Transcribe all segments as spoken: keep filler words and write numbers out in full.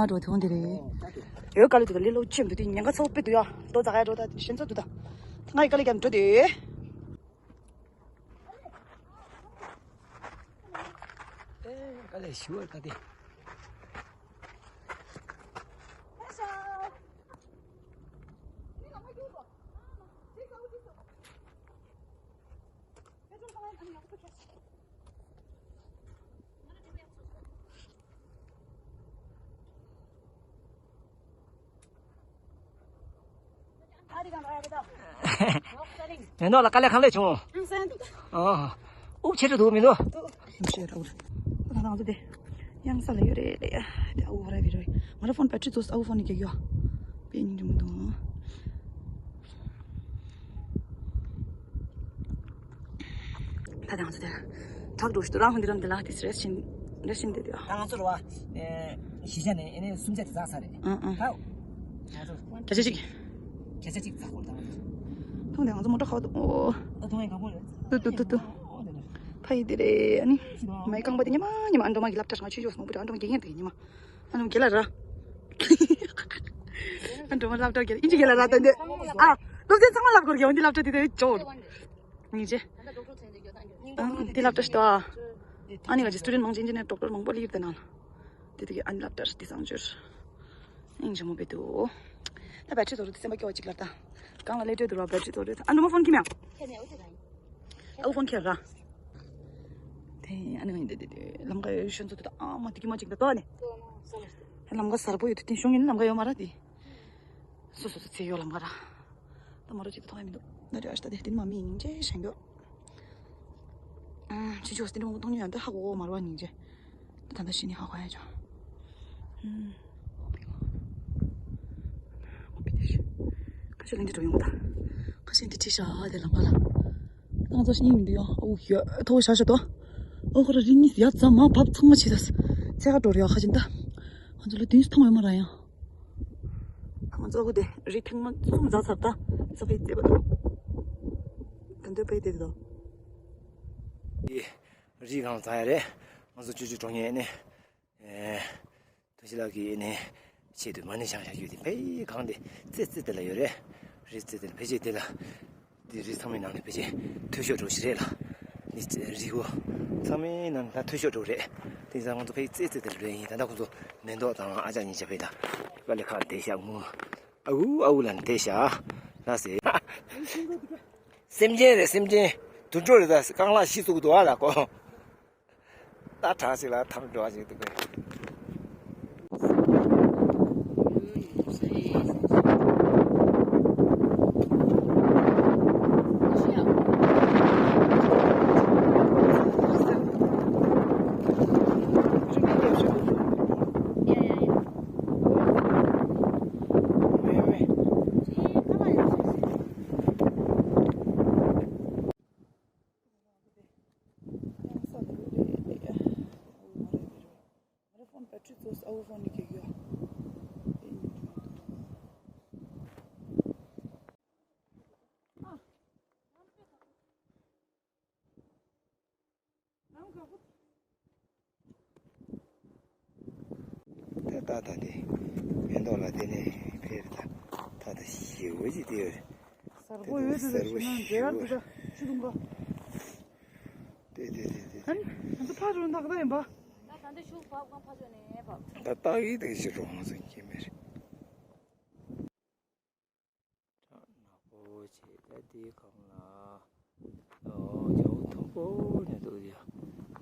ཨ་འགྲོ་དེ་འོང་དེ་རེད། ཡོད་དཀའ་ལས་འདུག་ད། ལས་སླ་པོ་ཅིག་མི་འདུག་དེ། ཉེན་ཁ་ཚ་པོ་དཔེ་འདུག་ཡ། ལྟོ་ཟ་ག་ཡ་འགྲོ་ད། ཞེན་ཚོ་འདུག་ད། ད་ང་ཡི་དཀའ་ལས་རྒྱབ་འགྲོ་དེ། ཨེ་དཀའ་ལས་ཞུ་བར་ད་དེ། མེ་ཏོག་ལགས་དཀའ་ལས་གང་ལས་བྱུང་། ཨོ། དབུགས་ཆེ་དྲགས་འདུག་མི་འདུག་ཨུ་ཤེ་ར་ཨུ། ད་ང་ཚོ་དེ་ཡང་ས་ལ་ཡོད་རེད་ལེ། དེ་ཨུ་ཧོ་ར་བི་རོ། ང་ར་ཕོན་བེ་ཊི་རི་རྫོགས། ཨུ་ཕོན་ནི་རྒྱག་ཡོད། དཔེ་སྙིང་རྗེ་མོ་འདུག་ད་ང་ཚོ་དེ་བྲག་འགྲོ་ཞིག་ཏུ་རང་ཧོན་དི་རམ་དེ་ལ་དེ་རེས་ཤིན་རེས་ཤིན་དེ་དེ། ད་ང་ཚོ་ར་བ་གཞིས་ཆགས་ནས་ཨེ་ནས་སུམ་ཆ་དེ་ཚགས་ས་རེད། ཨང་ཨང་། ཧའོ། ང་ཚོ་བརྒྱ་ཆ་གཅིག་བརྒྱ་ཆ་གཅིག་ཚགས་སྐོར་དང་། ཐུང་དེ་ང་ཚོ་མོ་ཊ་ཁ་བ་དུ། ཨོ། ད་ཐུང་ཡང་གང་པོ་རེད། ཏུ་ཏུ་ཏུ་ཏུ། ཕ་ཡི་དེ་རེད། ཨ་ནི་མའི་རྐང་པ་དེ་ཉི་མ་ཉི་མ་ཨ་འགྲོ་མ་གི་སློབ་གྲྭ་ང་ཆུང་ཆུང་སོང་པོ་རེད། ཨ་འགྲོ་མ་དགེ་རྒན་དེ་ཉི་མ། ཨ་འགྲོ་མ་དགེ་ལགས་ར། ཨ་འགྲོ་མ་སློབ་གྲྭ་དགེ་ལགས། ཨིན་ཇི་དགེ་ལགས་ར་ད་འདི། ཨ། སློབ་ཚན་ཚང་མ་སློབ་དགོས་ཀྱི་འོ་འདི་སློབ་གྲྭ་དེ་དེ་ཅོ། ཉིན་རྗེ། ཨ་འདི་སློབ་གྲྭ་ཞིག་ཏོ། ཨ་ནི་ང་ཅི་སི་ཊུ་ཌེན་ཊི་མང་ཆེ་ཨིན་ཇི་ནི་ཡར་ཌོག་ཊར་མང་པོ་སླེབས་ཡོད་དེ་ནང་། དེ་དེ་གི་ཨ་ནི་སློབ་གྲྭ་དེ་ཚང་འབྱོར། ཨིན་ཇི་མོ་བེ་དུ། ད་བེ་ཊི་རི་རྫོགས་འདུག་སེམས་པ་སྐྱོ་བ་ཅིག་ལ་ད། གང་ལ་སླེབས་འགྲོ་འདུག་ར་བེ་ཊི་རི་རྫོགས་འདུག་ཨ་འགྲོ་མ་ཕོན་ཁྱེར་མེད་ཨ། ཨ་ཕོན་ཁྱེར་ར། དེ་ཨ་ནི་ང་ཡིན་དེ་དེ་དེ་ལམ་ཁ་ཡོད་ཤོན་ཚོ་དེ་ད་ཨ་མ་དེ་གི་མ་ཅིག་ད་ཏོ་ཨ་ནི། ལམ་ཁ་གསར་པོ་ཡོད་དུ་དེ་ཤོང་ཡིན་ལམ་ཁ་ཡོད་མ་ར་དེ། སོ་སོ་སོ་ཚེ་ཡོད་ལམ་ཁ་ར། ད་མ་རོ་ཅིག་ད་མཐོང་ཡ་མི་འདུག་ད་རེ་ཨ་ཤ་ད་དེ་དེ་ནི་མ་མི་ཡིན་ཅེས་ཤན་གྱོ། ཨ་ཕྱི་ཕྱོགས་སྟེང་འགྲོ་མཐོང་ཉོ་ཡ་འདི་ཧ་གོ་མ་རོ་ཉིན་ཅེ། ད་ད་ཤི་ནི་ཧ་གོ་ཡ་ཅོ། ཁ་ཤས་ལེན་གྱི་འགྲོ་ཡོང་ད། ཁ་ཤས་འདི་བྲིས་ཤག་དེ་ལམ་ཁ་ལ། ང་ཚོ་ཤི་ནི་མི་འདུག་ཡོ། ཨོ་ཡོ་ཐོ་ཤ་ཤ་ཏོ། ཨོ་ཁོ་ར་རི་ནི་ཡ་ཙམ་མ་བབ་ཚང་མ་ཆེ་ད། ཚེ་ག་འགྲོ་རེ་ཡོ་ཁ་ཅིན་ད། ང་ཚོ་ལ་དུས་སུ་མཐོང་ཡོད་མ་ར་ཡང་། ང་ཚོ་ཨ་ཁུ་དེ་རི་ཐེངས་མ་གསུམ་འཛེགས་ཚར་ད། ས་ཕའི་རྩེ་བ་དང་། ད་འདོད་པའི་དེ་དང་། རི་གང་འཛེགས་ཡ་རེད། ང་ཚོ་ཅོ་ཅོ་གྲོང་ཉེ་ནས། ཨེ། ཐུ་ཤི་ལགས་ཀྱིས་ནས་ཆེད་དུ་མ་ཎི་བཞེངས་བཞག་རྒྱུ་དེ་ཕའི་གང་དེ་རྩེ་རྩེ་དེ་ལ་ཡོད་རེད། རི་རྩེ་དེ་ལ་ཕལ་ཆེར་དེ་ལ། དེ་རི་ཚང་མའི་ནང་ནས་ཕལ་ཆེར་མཐོ་ཤོས་འདྲ་བོ་ཞིག་རེད་ལ། འདི་རི་བོ་ཚང་མའི་ནང་ནས་ད་མཐོ་ཤོས་འདྲ་བོ་རེད། དེ་ཡིན་ཙང་ང་ཚོ་ཕའི་རྩེ་རྩེ་དེར་འགྲོ་ཡིན། ད་ལྟ་ཁོང་ཚོ་མེ་ཏོག་དང་ཨ་ཅག་གཉིས་ཆ་ཕའི་ད་དཀའ་ལས་ཁག་བསྡད་ཤག་ངུ། ཨ་འུ་ཨ་འུ་ལ་བསྡད་ཤག་ལ་ཟེར། སེམས་ཅན་རེད་སེམས་ཅན། དུད་འགྲོ་རེད། ད་རྐང་ལག་ཤི་ཚུགས་འདུག་ཨ་ལ་ཀོ། ད་གྲགས་ཤིག་ལ་ཐམ་འགྲོ་བ་ཞིག་འདུག་གས། ང་ར་ཕོན་བེ་ཊི་རི་རྫོགས། ཨ་བོ་ཕོན་ནི་གེགས་ཡོད། ད་ད་ད་དེ་མེ་ཏོག་ལ་དེ་ནས་ཕེབས། ད་ད་ད་ཞེ་པོ་ཅིག་དེ་ཡོད་རེད། གསར་པོ་ཡོད་དེ་གསར་པོ་ཞེ་པོ་རེད། དེ་དེ་དེ་དེ། ཨ་ནི་ང་ཚོ་ཕར་ཕྱོགས་ནག་ད་ཡིན་པ། ད་ད་འདི་ཤུགས་བབ་གང་ཕར་ཕྱོགས་ནས་བབ། ད་ལྟ་ཡི་དེ་ཞིག་རོང་ཟིན་གྱི་མེད་རེད། ཁྲག་ནག་པོ་བྱས། ད་དེའི་སྒང་ལ། ཨོ་རྒྱ་བོ་མཐོན་པོ་ནས་འདུག་ཡ།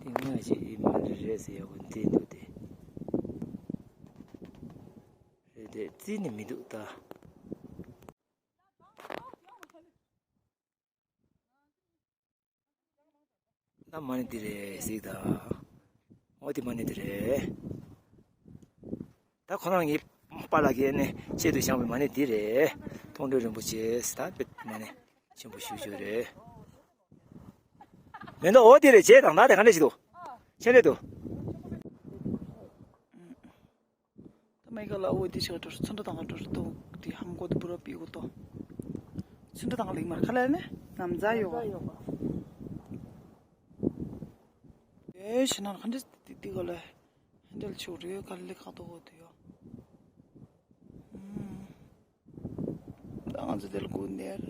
དེ་སྔ་ཞིག་ཡིན་མ་རེད་རེད་ཟེར་ཡ་བོ་འདི་འདུག་དེ། རེད་དེ་རྩིས་ནི་མི་འདུག་ད། ད་མ་ཎི་འདི་རེད་གཟིགས་དང་། འོ་དེ་མ་ཎི་འདི་རེད། ད་ཁོ་རང་གི་པཱ་ལགས་ཀྱིས་ནི་ཆེད་དུ་བཞེངས་པའི་མ་ཎི་འདི་རེད། མཐོང་གྲོལ་རིན་པོ་ཆེ་ཟེར། ད་དཔེ་མ་ཎི་ཆེན་པོ་ཞེ་པོ་ཅིག་རེད། མེ་ཏོག་འོ་དེ་རེད། བྱས་དང་ད་དེ་ག་འདྲ་ཞིག་འདུག་ཆེ་རེད་འདུག་ད་མེ་ག་ལ་འོ་དེ་ཆགས་འགྲོ། ཚོན་ཁྲ་དང་འགྲོ་ཏོ། དེ་ཧམ་གོ་དེ་བུ་ར་པི་གོ་ཏོ། ཚོན་ཁྲ་དང་ལིག་མར་ཁ་ལ་ནི་ནམ་ཛ་ཡོ་ག་ཨེ་ཤི་ན་ཁ་འདྲ་དེ་དེ་ག་ལ་ཧན་འདྲ་ཆུ་རེ་ག་ལེ་ཁ་ཏོ་གོ་དུ་ཡོ། ང་ཚོ་དེར་སྒུག་ནས།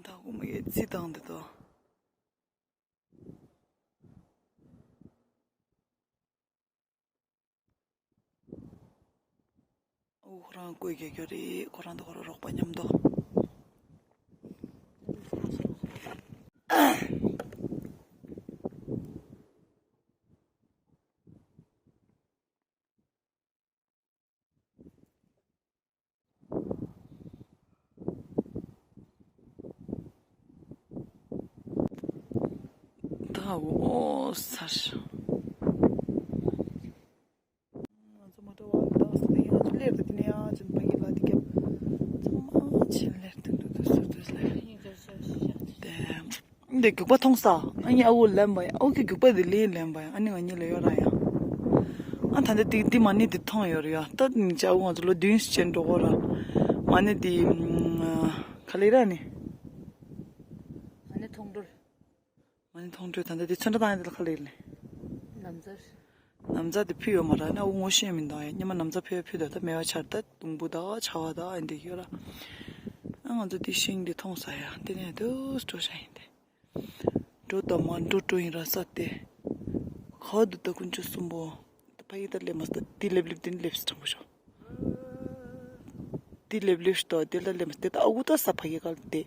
ད་སྒུག་མ་ཡོད་རྩིས་བཏང་འདི་དོ། ཨོ་ཁོ་རང་བཀོད་རྒྱག་རྒྱུ་རེད། ཁོ་རང་དང་ཁོ་རང་རོགས་པ་མཉམ་དུ། ད་འོ་སར། ང་ཚོ་མ་འགྲོ་བ་ད་ས་ཡང་ཚོ་སླེབས་ཏེ་དེ་ནས་ཡང་ཅིན་ཕ་གི་ལ་དེ་རྒྱབ་ཚང་མ་ཕྱིན་སླེབས་ཏེ་འདུག་འདུག་སུ་འདུག་སླེབས་ཏེ། འདི་རྒྱུག་པ་མཐོང་ས། ཨ་ནི་ཨ་འུ་ལེན་པ་ཡ། ཨ་འུ་གི་རྒྱུག་པ་འདི་ལེན་ལེན་པ་ཡ། ཨ་ནི་ང་གཉིས་ལ་ཡོད་ར་ཡ། ཨ་ད་འདི་འདི་འདི་མ་ནི་འདི་མཐོང་ཡོད་ར་ཡ། ད་ནི་ཅ་འུ་ང་ཚོ་ལོ་བདུན་ཅན་འགྲོ་གོ་ར། མ་ནི་འདི་ག་ལེ་ར་ནི། མ་ནི་མཐོང་འགྲོ། མ་ནི་མཐོང་འགྲོ་ད་འདི་འདི་ཚོན་ཁྲ་བཏང་ཡ་འདི་ལ་ག་ལེ་ནི། ལམ་ཟར། ནམ་ཛ་དེ་ཕུད་ཡོད་མ་རེད། ཨ་འུ་ངོ་ཤེས་མི་འདུག་ཡ། སྔོན་མ་ནམ་ཛ་ཕུད་ཡ་ཕུད་དོ། ད་མེ་བ་ཆར་ད་དུང་བུ་ད་ཆར་པ་ད་ཨ་འདི་ཡོད་ར། ཨ་ང་ཚོ་དེ་ཤིང་དེ་མཐོང་ས་ཡ། དེ་ནས་དུ་སྤྲོ་ཤ་ཡིན་ཏེ། འགྲོ་ད་མ་འགྲོ་འགྲོ་ཡིན་ར་ས་དེ། ཁ་དུ་ད་དཀོན་མཆོག་གསུམ་པོ། ད་ཕ་ཡི་ད་སླེབས་མ་སོང་། ད་དེ་སླེབས་སླེབས་དེ་ནས་སླེབས་སི་དྲང་པོ་ཤོག་དེ་སླེབས་སླེབས་ཤོག་ད་དེ་ལ་སླེབས་མ་སོང་། དེ་ད་ཨ་འུ་ད་ས་ཕ་ཡི་ག་ལ་དེ།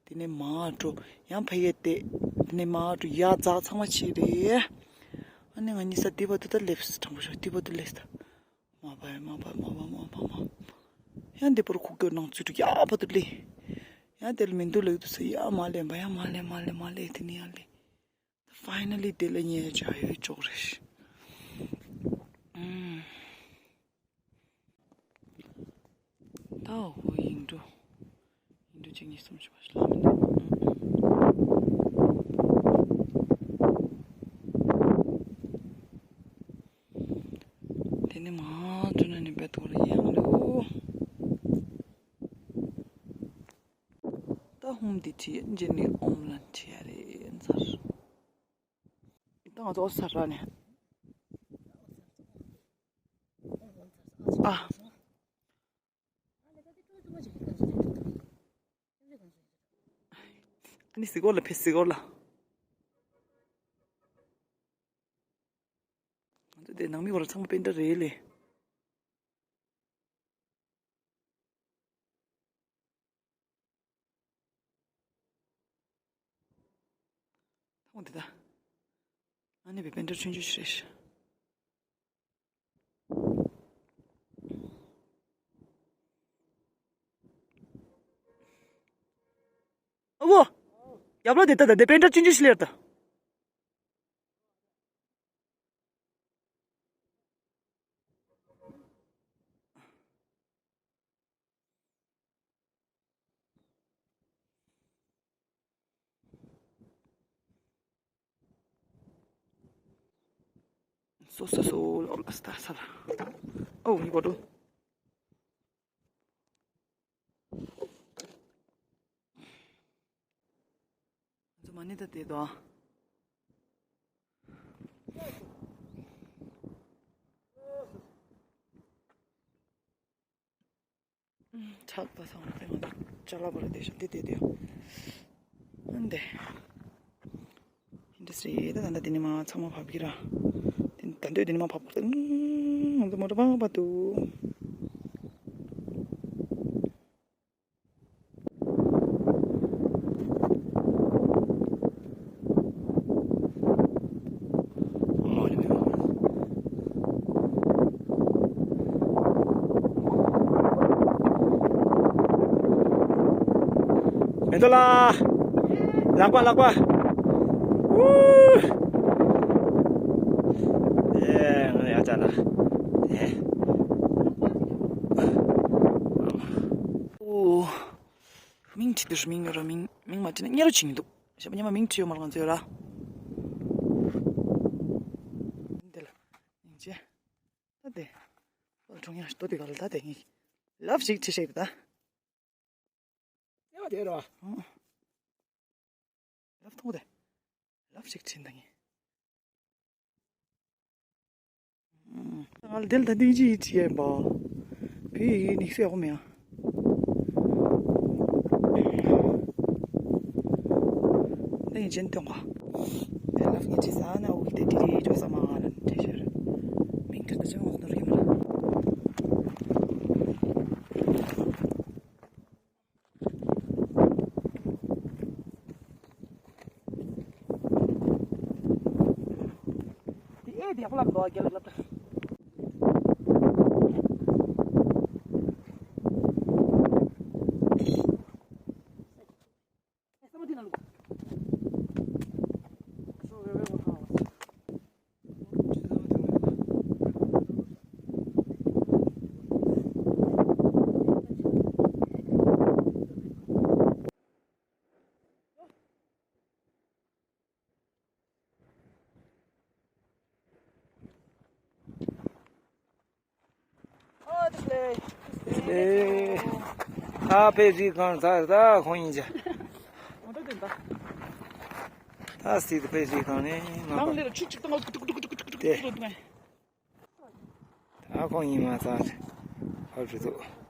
དེ་ནས་མར་འགྲོ། ཡང་ཕ་ཡས་ཏེ། དེ་ནས་མར་འགྲོ། ཡར་འཛེགས་ཚང་མ་ཕྱིན་རེད། ཨ་ནི་ང་གཉིས་ས་དེ་བར་དུ་ད་སླེབས་སོང་། དྲང་པོ་ཤོག་དེ་བར་དུ་སླེབས་སོང་། མ་པ་མ་པ་མ་པ་མ་པ་མ། ཡང་དེ་བར་ཁུག་ཀྱོག་ནང་ཚུད་འགྲོ། ཡར་བར་དུ་སླེབས། ཡང་དེ་ལ་མི་འདུག་ལབ་དུས་ས་ཡར་མར་སླེབས་པ། ཡང་མར་སླེབས་མར་སླེབས་མར་སླེབས། དེ་ནས་ཡར་སླེབས། ད་ཕའི་ནལ་ལི་དེ་ལ་ཉལ་བྱ་ཡོད་ཅོག་རེད། ཨུམ། ད་འོ་ཡིན་འགྲོ། ཡིན་འགྲོ་གཅིག་གཉིས་གསུམ་བཞི་པ་ཞིག་ལ་མི་འདུག་དེ་ནས་མ་འགྲོ་ན་ནི་བེད་ཐོག་ལ་ཡང་འགྲོ། ད་ཧུམ་དེ་བྲིས་རྗེས་ནས་ཨོམ་ལ་བྲིས་ཡ་རེད་ཚར། ད་ང་ཚོ་ཨོ་སར་ར་ནས། ཨ། ཨ་ནི་སི་གོ་ལ་ཕེ་སི་གོ་ལ། ང་ཚོ་དེ་ནང་མི་བར་ཚང་མ་པེན་ཏྲ་རེད་ལེ། ཐང་འདི་ད། ཨ་ནི་བི་པེན་ཏྲ་ཆུང་ཆུང་ཞིག་རེད། ཨ་བོ། ཡབ་ལོ་དེ་ད་ད་དེ་པེན་ཏྲ་ཆུང་ཆུང་ཞིག་ལེར་ད། སོ་སོ་སོ་ལོ་ལ་སྟ་ས་ལ། ཨོ་ཡི་གོ་ཏོ། ང་ཚོ་མ་ཎི་ད་དེ་དོ། ཆག་པ་སང་ལ་ང་ཅ་ལག་པ་ལ་དེ་ཤ་དེ་དེ་དེ། ཨ་འདེ། འདི་སི་ད་ད་ད་དེ་ནི་མ་ཚང་མ་བབ་གི་ར། དེ་ད་འདོད་དེ་ནི་མ་བབ་གི་ར། ང་ཚོ་མོ་ཊ་པང་པ་དུ། མེ་ཏོག་ལ། ལག་པ་ལག་པ། ཨུ། ཨེ་ང་ཡ་ཅག་ལ། ཨེ། ཨོ། མིང་བྲིས་འདུག་མིང་ཡོད་ར། མིང་མིང་མ་བྲིས་ན་གཉེར་རོ་བྱེད་ཀྱི་འདུག་ཞེས་པ་སྔོན་མ་མིང་བྲིས་ཡོད་མ་རེད་ང་ཚོ་ཡོད་ར། འདི་ལ་སྙིང་རྗེ། ད་དེ། ཨོ་གྲོང་ཡང་ལྟོ་དེ་ག་ལ་ད་དེ་ངས་ལབ་ཞིག་བྲིས་ཤེས་ད། ཨེ་བ་དེ་ར། ཨོ། ལབ་མཐོང་དེ། ལབ་ཞིག་བྲིས་ད་ངས། ང་ལ་དེ་ལ་ད་དེ་ཅི་ཡིད་ཆེས་ཡིན་པ། བོད་ཡིག་དམིགས་བསལ་ཡག་པོ་མེད་ཨ། ལ་ཡིན་ཅན་སྟོན་གོ། དེ་ལ་ངས་ཅི་ཟ་ན་འུག་དེ་དེ་རེད་འགྲོ་ས་མ་ང་ལ་དེ་ཤར། མིང་དེ་ད་ཅི་འོག་ནོར་གྱི་མ་རེད། དེ་ཨེ་དེ་ཡག་པོ་ལབ་འདུག་རྒྱལ་ལབ་ལབ། ཨེ། ཨ་ཕའི་རི་སྒང་ད་ད་ཁོང་ཡིན་ཅག་ད་སི་ཏི་ཕའི་རི་སྒང་ནས་ང་ནང་ལ་ཆུ་གཅིག་དང་ཏུག་ཏུག་ཏུག་ཏུག་ཏུག་ཏུག་ཏུག་ཏུག་ཏུག་ཏུག་ཏུག་ཏུག་ཏུག་ད་ཁོང་ཡིན་མ་ཚང་ཧ་རུ་ཏུ།